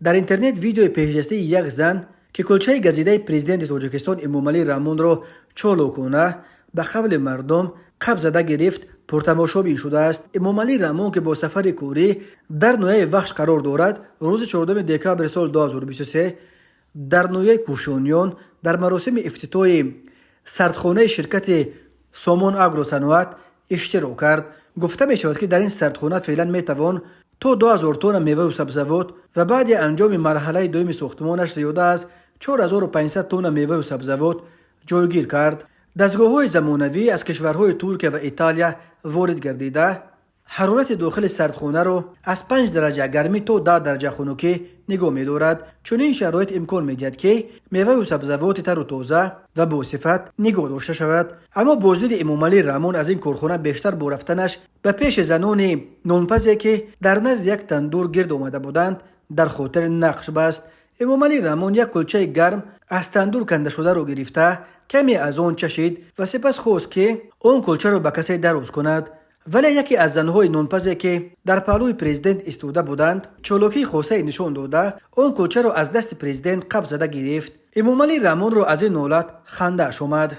Дар интернет видеои пешдастии як зан, ки кулчаи газидаи президенти Тоҷикистон Эмомалӣ Раҳмонро чолокона, ба қавли мардум, қаб зада гирифт, пуртамошобин шудааст. Эмомалӣ Раҳмон, ки бо сафари корӣ дар ноҳияи Вахш қарор дорад, рӯзи 4 декабри соли 2023 дар ноҳияи Кӯшониён дар маросими ифтитоҳи сардхонаи ширкати Сомон Агросаноат иштирок кард. Гуфта мешавад, ки дар ин сардхона феълан метавон то 2000 тонна меваю сабзавот ва баъди анҷоми марҳалаи дуюми сохтмонаш зиёда аз 4500 тонна меваю сабзавот ҷойгир кард. Дастгоҳҳои замонавӣ аз кишварҳои Туркия ва Италия ворид гардида, ҳарорати дохили сардхонаро аз 5 дараҷа гармӣ то 10 дараҷа хунукӣ нигоҳ медорад. Чунин шароит имкон медиҳад, ки меваю сабзавоти тару тоза ва босифат нигоҳ дошта шавад. Аммо боздиди Эмомалӣ Раҳмон аз ин корхона бештар бо рафтанаш ба пеши занони нонпазе, ки дар назди як тандур гирд омада буданд, дар хотир нақш баст. Эмомалӣ Раҳмон як кулчаи гарм аз тандур кандашударо гирифта, каме аз он чашид ва сипас хост, ки он кулчаро ба касе дароз кунад. Вале яке аз занҳои нонпазе, ки дар паҳлӯи президент истода буданд, чолокии хосае нишон дода, он кулчаро аз дасти президент қаб зада гирифт. Эмомалӣ Раҳмонро аз ин ҳолат хандааш омад.